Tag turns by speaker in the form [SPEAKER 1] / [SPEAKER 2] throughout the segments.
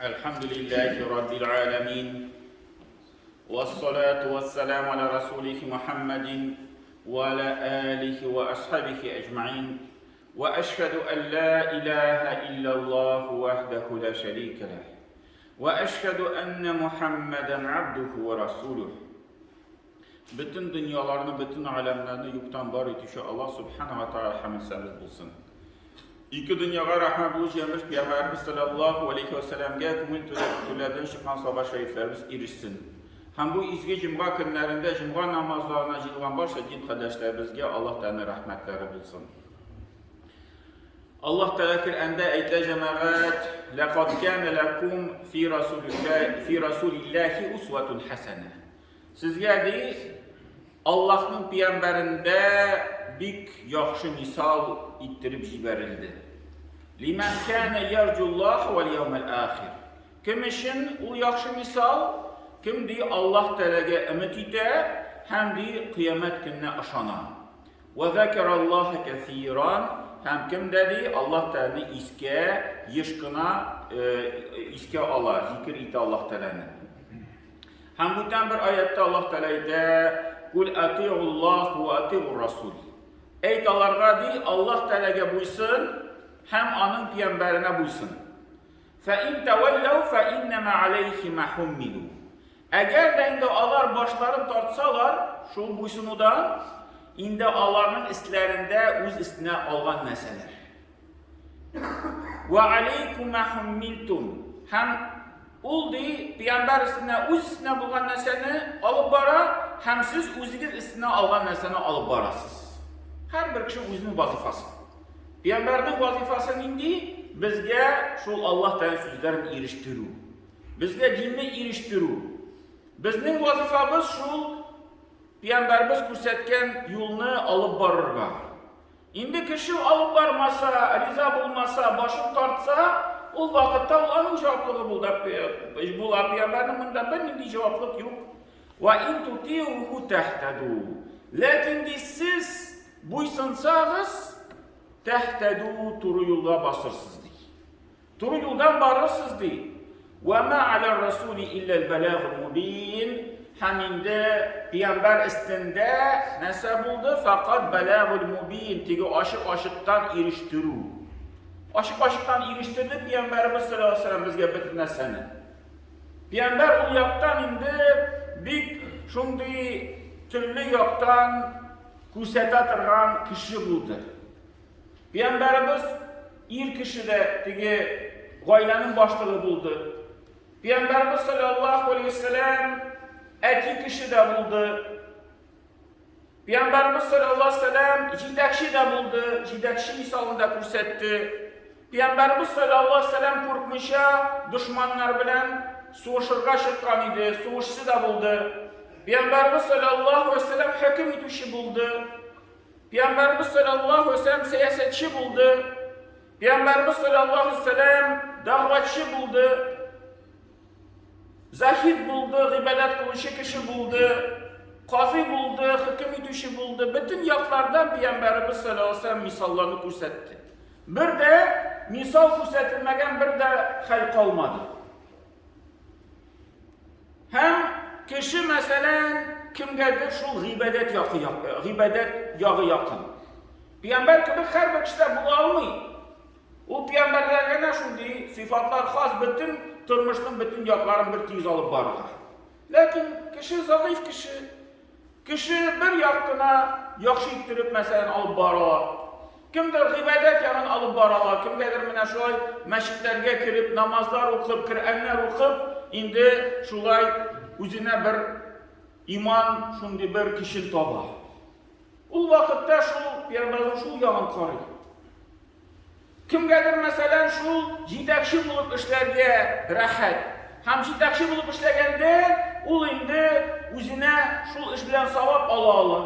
[SPEAKER 1] الحمد لله رب العالمين والصلاة والسلام على رسوله محمد وعلى آله وأصحابه أجمعين وأشهد أن لا إله إلا الله وحده لا شريك له وأشهد أن محمدا عبده ورسوله Бөтен дөньяларны, бөтен галәмнәрне юктан бар итүче Аллаһ Субхана ва Тааля хәмд-сәнәс булсын. Ике дөньяга рәхмәт булучы Җәмеш Пәйгамбәребез саллаллаһу алейхи ва сәлләмгә күңел түләрдән чыккан саба шәрифләребез ирешсен. Һәм бу изге җомга көннәрендә җомга намазларына җыелган барча дин кардәшләребезгә Аллаһ Тәгаләнең рәхмәтләре булсын. Аллаһ Тәгалә Коръәндә әйтә, җәмәгать, ләкад кана ләкум фи расулиллаһи фи расулиллаһи усватун хәсәнә. Сезгә ди, Аллаһның пиямбәрендә бик яхшы мисал иттереп җибәрелде. Лимән кана ярҗуллаһ вал яумәл ахир. Кем өчен ул яхшы мисал? Кем ди Аллаһ Тәгаләгә өмет итә һәм ди кыямәт көненә ышана. Вә зәкәраллаһа кәсиран, һәм кем дә ди, Аллаһ Тәгаләне искә, еш кына искә ала, зикер итә Аллаһ Тәгаләне. Һәм бүтән бер аятта Аллаһ Тәгалә әйтә, Кул атиуллаһ ва атиур расул. Әйт аларга ди, Аллаһ Тәгаләгә буйсын һәм аның пиямбәренә буйсын. Фә ин тәвәлләү фә иннәмә алейхи ма хуммилу. Әгәр дә инде алар башларын тартсалар, шул буйсынудан, инде аларның өстләрендә үз өстенә алган нәрсәләр. Ва алейкум ма хуммилтум. Һәм ул ди, пәйгамбәр өстенә үз өстенә булган нәрсәне алып бара, һәм сез үзегез өстенә алган нәрсәне алып барасыз. Һәрбер кеше үзенең вазифасы. Пәйгамбәрнең вазифасы нинди? Безгә шул Аллаһ Тәгалә сүзләрен ирештерү. Безгә динне ирештерү. Безнең вазифабыз шул пәйгамбәрбез күрсәткән юлны алып барырга. Инде кеше алып бармаса, риза булмаса, башын тартса, ул вакытта ул аның җаваплыгы була. Пәйгамбәрнең монда бернинди җаваплык юк. Ва ин тутиуху тәһтәду. Ләкин ди сез буйсынсагыз, тәһтәду туры юлга басырсыз ди. Туры юлдан барырсыз, ди. Вә ма аля расули илләл бәләгул мубин. Һәм инде пәйгамбәр өстендә нәрсә булды? Факат бәләгул мубин, теге ачык-ачыктан ирештерү. Ачык-ачыктан ирештерде пәйгамбәребез саллаллаһу алейһи вәсәлләм безгә бөтен нәрсәне. Пәйгамбәр ул яктан инде бик шундый төрле яктан күрсәтә торган кеше булды. Пәйгамбәребез ир кеше дә теге гаиләнең башлыгы булды. Пәйгамбәребез саллаллаһу алейһи вәсәлләм әти кеше дә булды. Пәйгамбәребез саллаллаһу алейһи вәсәлләм җитәкче дә булды, җитәкче мисалын да күрсәтте. Пәйгамбәребез саллаллаһу алейһи вәсәлләм куркмыйча дошманнар белән сугышырга чыккан иде, сугышчы да булды. Пәйгамбәребез саллаллаһу алейһи вәсәлләм хөкем итүче булды. Пәйгамбәребез саллаллаһу алейһи вәсәлләм сәясәтче булды. Пәйгамбәребез саллаллаһу алейһи вәсәлләм дәгъватчы булды. Захид булды, гыйбадәт кылучы кеше булды. Казый булды, хөкем итүче булды. Бөтен яклардан Пәйгамбәребез саллаллаһу алейһи вәсәлләм мисалларны күрсәтте. Бер дә мисал күрсәтелмәгән бер дә хәл калмады. Һәм кеше, мәсәлән, кемгәдер шул гыйбадәт якы, гыйбадәт ягы якын. Пәйгамбәр кебек һәрбер кешедә була алмый. Ул пәйгамбәрләргә генә шундый сыйфатлар хас, бөтен тормышның бөтен якларын бер тигез алып барырга. Ләкин кеше зәгыйфь кеше. Кеше бер як кына яхшы иттереп, мәсәлән, алып бара ала. Кемдер гыйбадәт ягын алып бара ала, кемгәдер менә шулай мәчетләргә кереп, намазлар укып, Коръәннәр укып, инде шулай үзенә бер иман шундый бер көчен таба. Ул вакытта шул пәйгамбәрнең шул ягын карый. Кемгәдер, мәсәлән, шул җитәкче булып эшләргә рәхәт. Һәм җитәкче булып эшләгәндә, ул инде үзенә шул эш белән савап ала ала.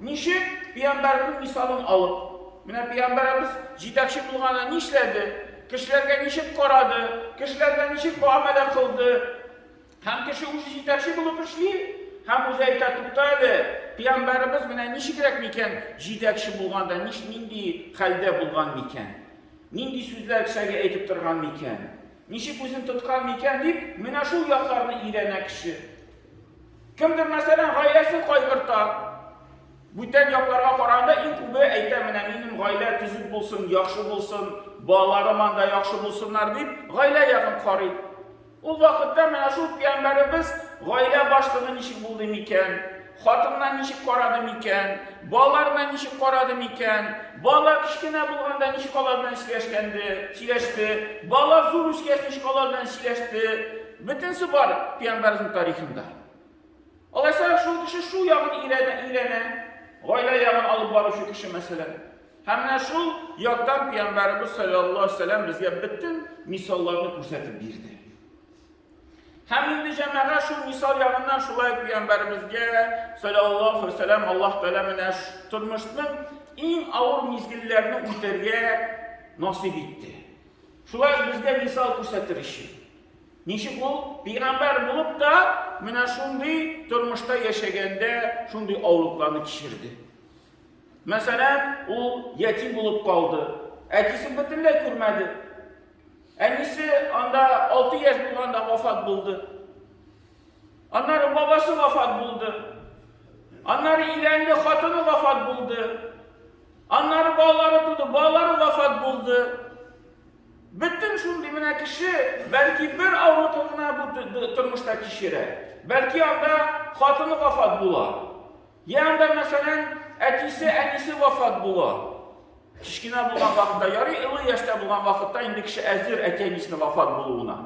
[SPEAKER 1] Ничек? Пәйгамбәрнең мисалын алып. Менә пәйгамбәребез җитәкче булганда нишләде? Кешеләргә ничек карады? Кешеләргә ничек мөгамәлә кылды? Һәм кеше үзе җитәкче булып эшли, һәм үзе әйтә, тукта әле, пәйгамбәребез менә ничегрәк микән җитәкче булганда, нич, нинди хәлдә булган микән? Нинди сүзләр кешегә әйтеп торган микән? Ничек үзен тоткан микән дип, менә шул якларны өйрәнә кеше. Кемдер, мәсәлән, гаиләсен кайгырта. Бүтән якларга караганда иң күбе әйтә, менә минем гаилә төзек булсын, яхшы булсын, балаларым анда яхшы булсыннар дип, гаилә ягын карый. Ул вакытта менә шул пәйгамбәребез гаилә башлыгы ничек булды микән, хатынына ничек карады микән, балаларына ничек карады микән, балалар кечкенә булганда ничек алар белән сөйләшкәнде, сөйләште, балалар зур үскәч ничек алар белән сөйләште, бөтенесе бар пәйгамбәребезнең тарихында. Алайса шул кеше шул ягын өйрәнә, өйрәнә, гаилә ягын алып баручы кеше мәсәлән. Һәм менә шул яктан пәйгамбәребез саллаллаһу алейһи вәсәлләм безгә бөтен мисалларны күрсәтеп бирде. Һәм инде җәмәгать шул мисал ягыннан шулай пәйгамбәребезгә саллаллаһу алейһи вәсәлләм Аллаһ Тәгалә менә тормышның иң авыр мизгелләрне үтәргә насыйп итте. Шулай безгә мисал күрсәтер өчен. Ничек ул пәйгамбәр булып та менә шундый тормышта яшәгәндә шундый авырлыкларны кичерде. Мәсәлән, ул ятим булып калды. Әтисен бөтенләй күрмәде. Әнисе анда 6 яшь булганда вафат булды. Аннары бабасы вафат булды. Аннары өйләнде, хатыны вафат булды. Аннары балалары туды, балалары вафат булды. Бөтен шундый менә кеше, бәлки бер авырлыкны гына бу тормышта кичерә. Бәлки анда хатыны вафат була. Я анда, мәсәлән, әтисе, әнисе вафат була. Кечкенә булган вакытта ярый, олы яшьтә булган вакытта инде кеше әзер әти-әнисенең вафат булуына.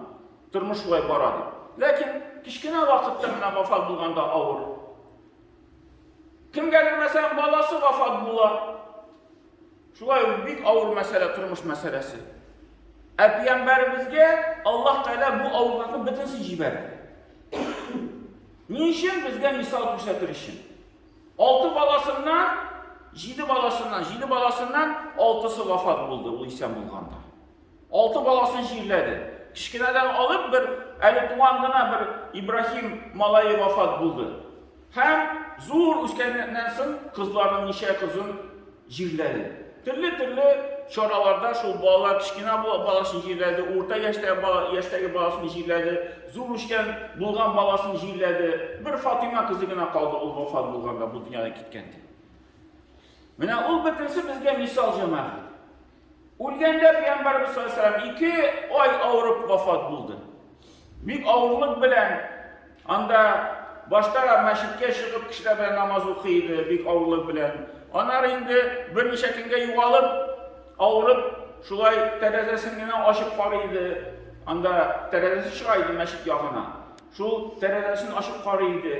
[SPEAKER 1] Тормыш шулай бара дип. Ләкин кечкенә вакытта менә вафат булганда авыр. Кемгәдер, мәсәлән, баласы вафат була. Шулай ук бик авыр мәсьәлә, тормыш мәсьәләсе. Ә пәйгамбәребезгә Аллаһ Тәгалә бу авырлыкны бөтенесен җибәрде. Ни өчен? Безгә мисал күрсәтер өчен. Алты баласыннан, җиде баласыннан, җиде баласыннан алтысы вафат булды, ул исән булганда. Алты баласын җирләде. Кечкенәдән алып бер әле туган гына бер Ибраһим малае вафат булды. Һәм зур үскәннән соң кызларының ничә кызын җирләде. Төрле-төрле чараларда шул балалар кечкенә баласын җирләде, урта яшьтәге бала, яшьтәге баласын җирләде, зур үскән булган баласын җирләде. Бер Фатыйма кызы гына калды ул вафат булганда, бу дөньядан киткәндә. Менә ул бөтенесе безгә мисал җәмәгать. Үлгәндә пәйгамбәребез саллаллаһу алейһи 2 ай авырып вафат булды. Бик авырлык белән анда башта мәчеткә чыгып кешеләр белән намаз укый иде, бик авырлык белән. Аннары инде берничә көнгә югалып, авырып, шулай тәрәзәсен генә ачып карый иде. Анда тәрәзәсе чыга иде мәчет ягына. Шул тәрәзәсен ачып карый иде.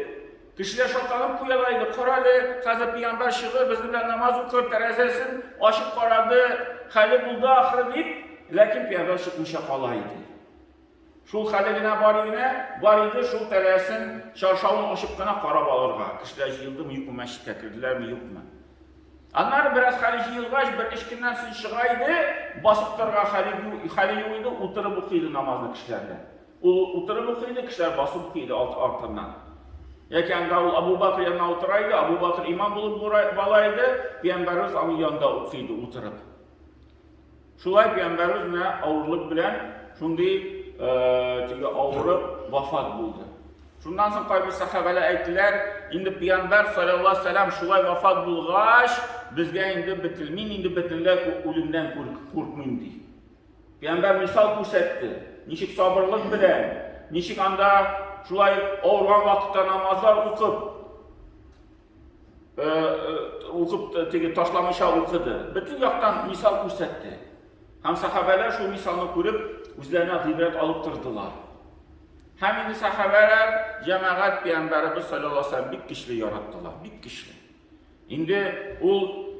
[SPEAKER 1] Кешеләр шатланып куялар иде. Кара әле, хәзер пәйгамбәр чыгыр, безнең белән намаз укыр, тәрәзәсен ачып карады, хәле булды ахры дип, ләкин пәйгамбәр чыкмыйча кала иде. Шул хәле генә бар иде, бар иде шул тәрәзәсен, чаршавын ачып кына карап алырга. Кешеләр җыелдымы, юкмы, мәчеткә керделәрме, юкмы. Аннары бераз хәле җыелгач, бер өч көннән соң чыга иде, басып торырга хәле юк иде, утырып укый иде намазны кешеләр белән. Ул утырып укый иде, кешеләр басып укый иде алт артыннан. Яки анда ул Абу Бакр янына утыра иде, Абу Бакр имам булып бала иде, пәйгамбәребез аның янында укый иде утырып. Шулай пәйгамбәребез менә авырлык белән шундый теге авырып вафат булды. Шуннан соң кайбер сахабәләр әйттеләр, инде пәйгамбәр саллаллаһу алейһи вәсәлләм шулай вафат булгач, безгә инде бетел, мин инде бөтенләй үлемнән куркмыйм ди. Пәйгамбәр мисал күрсәтте, ничек сабырлык белән, ничек анда шулай авырган вакытта намазлар укып, укып теге ташламыйча укыды. Бөтен яктан мисал күрсәтте. Һәм сахабәләр шул мисалны күреп, үзләренә гыйбрәт алып тордылар. Һәм инде сахабәләр җәмәгать пәйгамбәребез саллаллаһу алейһи ва сәлләм бик көчле яраттылар, бик көчле. Инде ул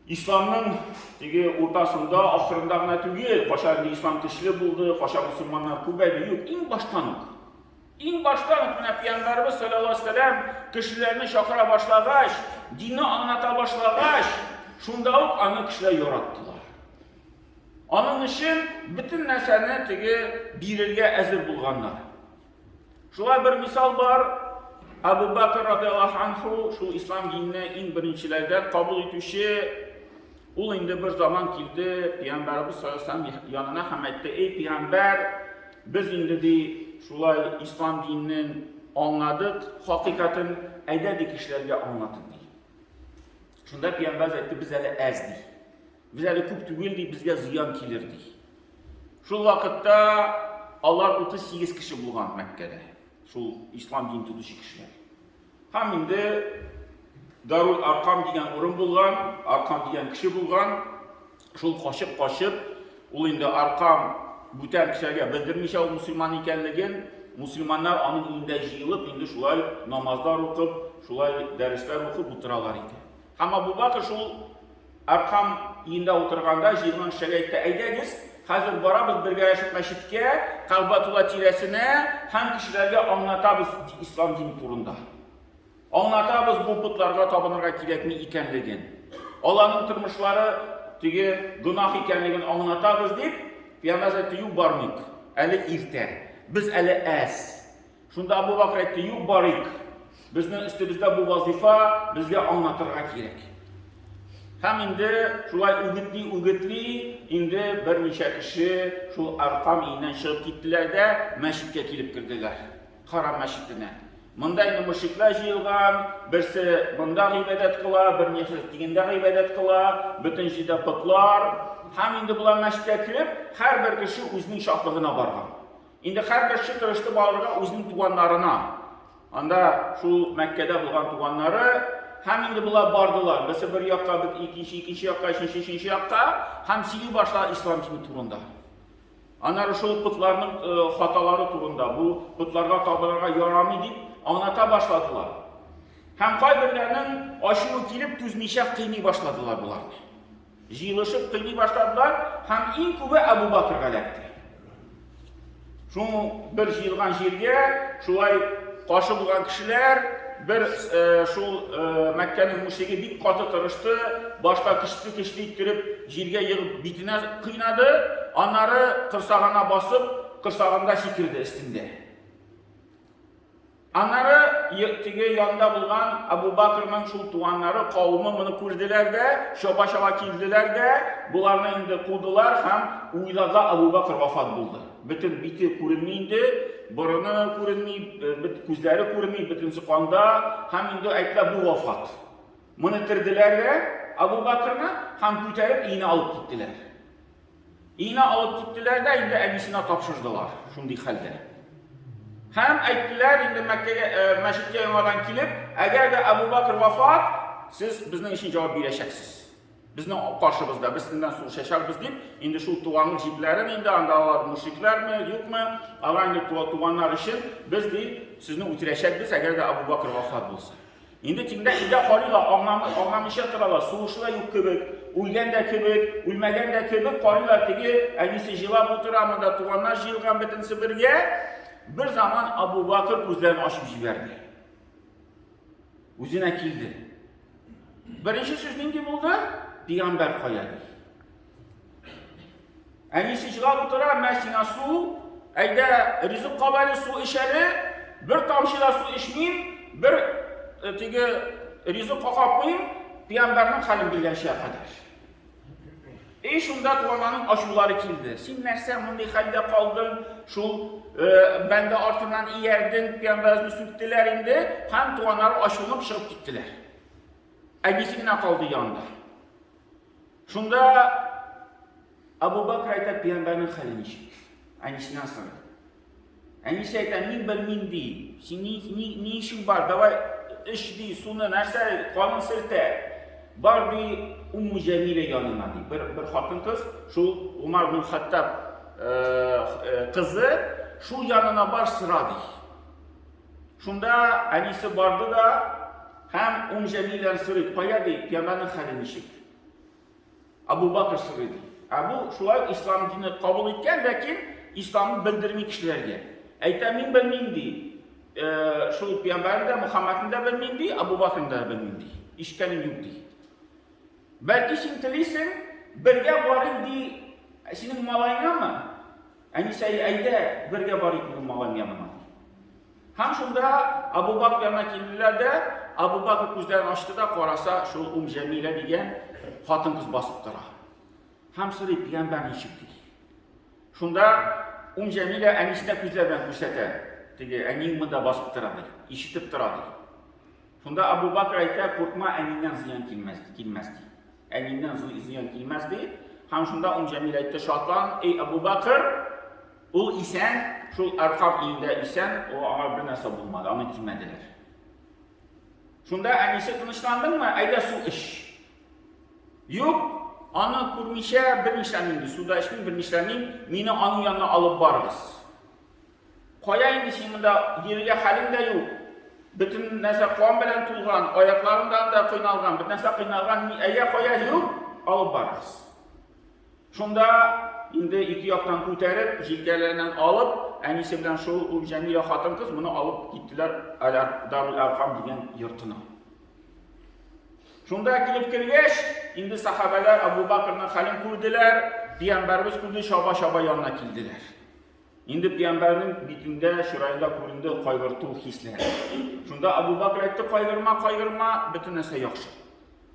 [SPEAKER 1] Исламның теге уртасында, ахырында гына түгел, кайчан инде ислам көчле булды, кайчан мөселманнар күбәйде, юк, иң баштан ук. Иң баштан ук менә пәйгамбәребез саллаллаһу алейһи вәсәлләм кешеләрне чакыра башлагач, динне аңлата башлагач, шунда ук аны кешеләр яраттылар. Аның өчен бөтен нәрсәне теге бирергә әзер булганнар. Шулай бер мисал бар. Абу Бакр радиаллаһу анху шул ислам диненә иң беренчеләрдән кабул итүче. Ул инде бер заман килде пәйгамбәребез саллаллаһу алейһи янына һәм әйтте: "Эй пәйгамбәр, без инде ди шулай ислам динен аңладык, хакыйкатен, әйдә ди кешеләргә аңлатып ди." Шунда пәйгамбәребез әйтте: "Без әле әз ди. Без әле күп түгел ди, безгә зыян килер ди." Шул вакытта алар 38 кеше булган Мәккәдә. Шул ислам динен тотучы кешеләр. Һәм инде Дарул Аркам дигән урын булган, Аркам дигән кеше булган. Шул качып-качып, ул инде Аркам бүтән кешеләргә белдермичә ул мусульман икәнлеген, мусульманнар аның өендә җыелып, инде шулай намазлар укып, шулай дәресләр укып утыралар иде. Һәм Абу Бакр шул Аркам өендә утырганда җыелган кешеләргә әйтте, әйдәгез, хәзер барабыз бергәләшеп мәчеткә, Кәгъбәтулла тирәсенә һәм кешеләргә аңлатабыз ислам дине турында. Аңлатабыз бу потларга табынырга кирәкми икәнлеген. Аларның тормышлары теге гөнаһ икәнлеген аңлатабыз дип, Пәйгамбәр әйтте, юк бармыйк, әле иртә. Без әле әз. Шунда Абу Бакр әйтте, юк барыйк. Безнең өстебездә бу вазифа, безгә аңлатырга кирәк. Һәм инде шулай үгетли-үгетли, инде берничә кеше шул Аркам өеннән чыгып киттеләр дә мәчеткә килеп керделәр. Харам мәчетенә. Монда инде мөшрикләр җыелган, берсе монда гыйбадәт кыла, берничәсе тегендә гыйбадәт кыла, бөтен җирдә потлар. Һәм инде болар мәчеткә кереп, һәрбер кеше үзенең шатлыгына барган. Инде һәрбер кеше тырышты барырга үзенең туганнарына. Анда шул Мәккәдә булган туганнары һәм инде болар бардылар. Берсе бер якка, бер икенче икенче якка, өченче өченче якка һәм сөйли башлар ислам дине турында. Аннары шул потларның э, хаталары турында, бу потларга табынырга ярамый дип аңлата башладылар. Һәм кайберләренең ачуы килеп түзмичә кыйный башладылар боларны. Җыелышып кыйный башладылар һәм иң күбе Әбу Бакырга эләкте. Шул бер җыелган җиргә шулай каршы булган кешеләр бер э, шул э, Мәккәнең мушриге бик каты тырышты, башта көчле-көчле иттереп җиргә егып битенә кыйнады, аннары корсагына басып, корсагында сикерде өстендә. Аннары теге янда булган Абу Бакрның шул туганнары, кавымы моны күрделәр дә, чаба-чаба килделәр дә, боларны инде кудылар һәм уйларда Абу Бакр вафат булды. Бөтен бите күренми инде, борыны күренми, бит күзләре күренми, бөтенесе канда һәм инде әйттеләр бу вафат. Моны терделәр дә Абу Бакрны һәм күтәреп өенә алып киттеләр. Өенә алып киттеләр дә, инде әнисенә тапшырдылар, шундый хәлдә. Һәм әйттеләр, инде Мәккәгә, э, мәчеткә яңадан килеп, әгәр дә Әбу Бакр вафат, сез безнең өчен җавап бирәчәксез. Безнең каршыбызда, без сезнең сугышачакбыз дип, инде шул туганлык җипләрен инде анда алар мушрикләрме, юкмы, алар инде туганнар өчен без ди сезне үтерәчәкбез, әгәр дә Әбу Бакр вафат булса. Инде тиңдә өйдә карыйлар, аңламыйча торалар, сугышы да юк кебек, үлгән дә кебек, үлмәгән дә кебек карыйлар. Теге әнисе җылап утыра, монда туганнар җыелган бөтенесе бергә. Бер заман Абу Бакыр күзләрен ачып җибәрде. Үзенә килде. Беренче сүз нинди булды? Пигамбәр кая ди. Әнисе җылап утыра, мә сиңа су, әйдә ризык кап әле, су эч әле, бер тамчы да су эчмим, бер э, теге ризык капмыйм, пиямбәрнең хәлен белгәнчә кадәр. И шунда туганнарның ачулары килде. Син нәрсә мондый хәлдә калдың? Шул э, бәндә артыннан иярдең, пиямбәрне сүктеләр инде, һәм туганнары ачуланып чыгып киттеләр. Әнисе генә калды янында. Шунда Абу Бакр әйтә, пәйгамбәрнең хәле ничек? Әнисеннән сорый. Әнисе әйтә, мин белмим ди. Син ни, ни, ни эшең бар? Давай эч ди, суны, нәрсә, канын сертә. Бар ди, Умму Җәмилә янына ди. Бер, бер хатын-кыз, шул Умар бин Хаттаб э, э, кызы, шул янына бар сора ди. Шунда әнисе барды да һәм Ум Җәмилән сорый, кая ди, пәйгамбәрнең хәле ничек? Абу Бакр сорый ди. Ә бу шулай ук ислам дине кабул иткән, ләкин исламны белдерми кешеләргә. Әйтә, мин белмим ди. Э, шул пәйгамбәрне дә, Мөхәммәдне дә белмим ди, Абу Бакрны да белмим ди. Ишеткәнем юк ди. Бәлки син телисең, бергә барыйк ди, синең малаеңамы? Әнисе, әйдә, бергә барыйк минем малаем янына. Һәм шунда Абу Бакр янына килделәр дә, Абу Бакр күзләрен ачты да караса, шул Ум Җәмилә дигән хатын-кыз басып тора. Һәм сорый, пәйгамбәр ничек ди. Шунда Ум Җәмилә әнисенә күзләр белән күрсәтә. Теге әниең монда басып тора ди, ишетеп тора ди. Шунда Абу Бакр әйтә, куркма, әниңнән зыян килмәс, килмәс ди. Әниңнән зыян килмәс ди. Һәм шунда Ум Җәмилә әйтте, шатлан, эй Абу Бакр, ул исән, шул Аркам өендә исән, ул аңа бер нәрсә булмады, аны тимәделәр. Шунда әнисе тынычландыңмы? Әйдә су эч. Юк, аны күрмичә бер нишләмим ди, су да эчмим, бер нишләмим, мине аның янына алып барыгыз. Кая инде син монда йөрергә хәлең дә юк. Бөтен нәрсә кан белән тулган, аякларың да анда кыйналган, бөтен нәрсә кыйналган, әйә кая юк, алып барыгыз. Шунда инде ике яктан күтәреп, җилкәләреннән алып, әнисе белән шул ук Җәмилә хатын-кыз моны алып киттеләр Дарул Әркам дигән йортына. Шунда килеп кергәч, инде сахабәләр Абу Бакрның хәлен күрделәр, пәйгамбәребез күрде, чаба-чаба янына килделәр. Инде пәйгамбәрнең битендә, чыраенда күренде кайгырту хисләре. Шунда Абу Бакр әйтте, кайгырма, кайгырма, бөтен нәрсә яхшы.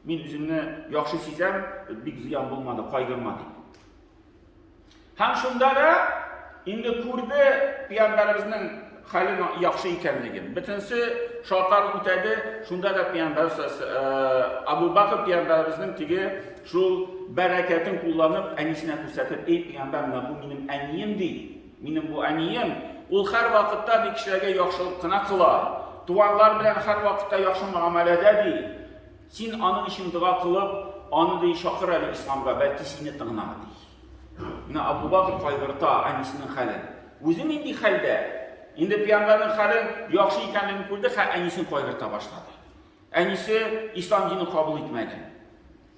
[SPEAKER 1] Мин үземне яхшы сизәм, бик зыян булмады, кайгырма дип. Һәм шунда да инде күрде пәйгамбәребезнең хәле яхшы икәнлеген. Бөтенесе шартларын үтәде. Шунда да пәйгамбәр э, Абу Бакр пәйгамбәребезнең теге шул бәрәкәтен кулланып әнисенә күрсәтеп, "Эй пәйгамбәр, менә бу минем әнием" ди. Минем бу әнием, ул һәрвакытта ди кешеләргә яхшылык кына кыла. Туганнар белән һәрвакытта яхшы мөгамәләдә ди. Син аның өчен дога кылып, аны ди чакыр әле исламга, бәлки сине тыңлар ди. Менә Абу Бакр кайгырта әнисенең хәлен. Үзе нинди хәлдә? Инде пәйгамбәрнең хәлен яхшы икәнлеген күрде, хә әнисен кайгырта башлады. Әнисе ислам динен кабул итмәде.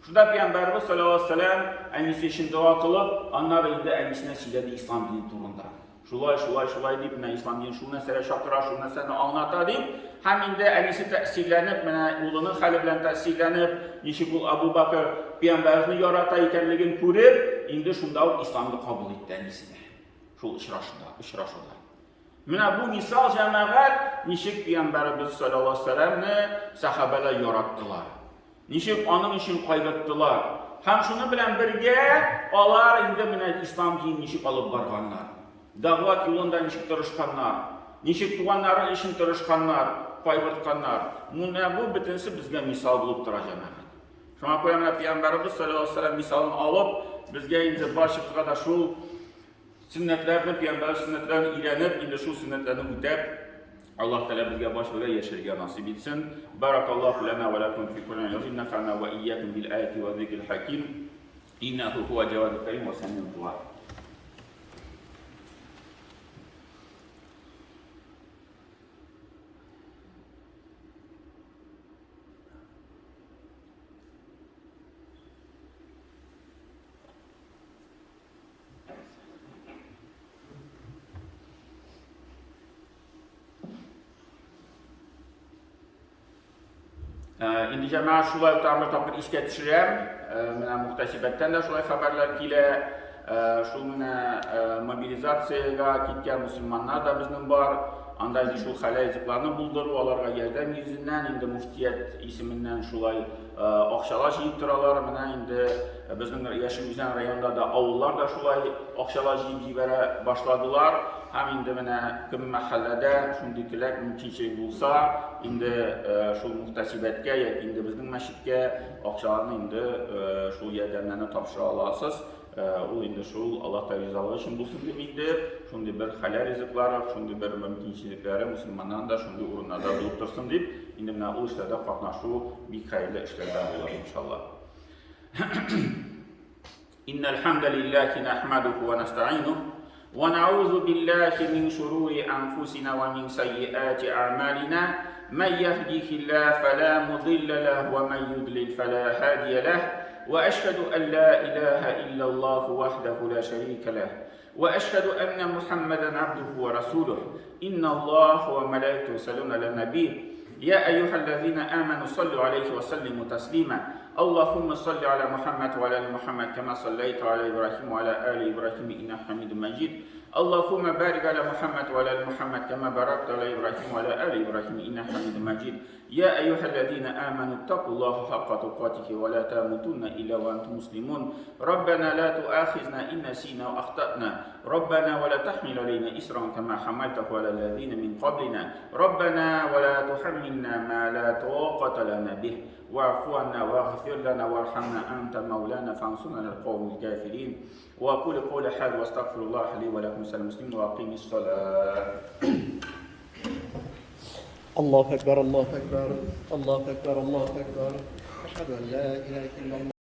[SPEAKER 1] Шунда пәйгамбәребез саллаллаһу алейһи вәсәлләм әнисе өчен дога кылып, аннары инде әнисенә сөйләде ислам дине турында. Шулай, шулай, шулай дип, менә ислам дине шул нәрсәгә чакыра, шул нәрсәне аңлата дип, һәм инде әнисе тәэсирләнеп, менә улының хәле белән тәэсирләнеп, ничек ул Абу Бакр пәйгамбәребезне ярата икәнлеген күреп, инде шунда ук исламны кабул итте әнисе дә. Шул очрашуда, очрашуда. Менә бу мисал җәмәгать, ничек пәйгамбәребез саллаллаһу алейһи вәсәлләмне сәхабәләр яраттылар. Ничек аның өчен кайгырттылар. Һәм шуның белән бергә алар инде менә ислам динен ничек алып барганнар. Дәгъват юлында ничек тырышканнар. Ничек туганнары өчен тырышканнар, кайгыртканнар. Менә бу бөтенесе безгә мисал булып тора, җәмәгать. Шуңа күрә менә пәйгамбәребез саллаллаһу алейһи вәсәлләм мисалын алып, безгә инде барчабызга да шул Сөннәтләрне, пәйгамбәр сөннәтләрен өйрәнеп, инде шул сөннәтләрне үтәп, Аллаһ Тәгалә безгә баш белән яшәргә насыйп итсен. Баракаллаһу лана ва лакум фи Кур'ан азим, нафана ва ийякум бил аяти ва зикрил хаким. Иннаху хуа джавадул карим ва самиу дуа. Инде җәмәгать шулай ук тагын бер тапкыр искә төшерәм. Менә мөхтәсибәттән дә шулай хәбәрләр килә. Шул менә мобилизациягә киткән мөселманнар да безнең бар. Анда инде шул хәләл ризыкларны булдыру, аларга ярдәм йөзеннән инде муфтият исеменнән шулай акчалар җыеп торалар. Менә инде безнең Яшел Үзән районында да авыллар да шулай акчалар җыеп җибәрә башладылар. Һәм инде менә кем мәхәлләдә шундый теләк, мөмкинчелек булса, инде шул мөхтәсибәткә яки инде безнең мәчеткә акчаларны инде шул ярдәмнәрне тапшыра аласыз. Ул инде шул Аллаһ Тәгалә ризалыгы өчен булсын дип инде шундый бер хәләл ризыклары, шундый бер мөмкинчелекләре мөселманнан да шундый урыннарда булып торсын дип, инде менә ул эшләрдә катнашу бик хәерле эшләрдән булыр иншалла. إن الحمد لله نحمده ونستعينه ونعوذ بالله من شرور أنفسنا ومن سيئات أعمالنا من يهديه الله فلا مضل له ومن يضلل فلا هادي له وأشهد أن لا إله إلا الله وحده لا شريك له وأشهد أن محمدا عبده ورسوله إن الله وملائكته يصلون على النبي يا أيها الذين آمنوا صلوا عليه وسلموا تسليما اللهم صل على محمد وعلى آل محمد كما صليت على إبراهيم وعلى آل إبراهيم إنك حميد مجيد. اللهم بارك على محمد وعلى ال محمد كما باركت على ابراهيم وعلى ال ابراهيم انك حميد مجيد يا ايها الذين امنوا اتقوا الله حق تقاته ولا تموتن الا وانتم مسلمون ربنا لا تؤاخذنا ان نسينا واخطانا ربنا ولا تحمل علينا اسرا كما حملته على الذين من قبلنا ربنا ولا تحملنا ما لا طاقه لنا به واعف عنا واغفر لنا وارحمنا انت مولانا فانصرنا على القوم الكافرين واقول قولي هذا واستغفر الله لي ولكم سائر المسلمين واقيم الصلاه.
[SPEAKER 2] الله أكبر الله أكبر الله أكبر الله أكبر أشهد أن لا إله إلا الله.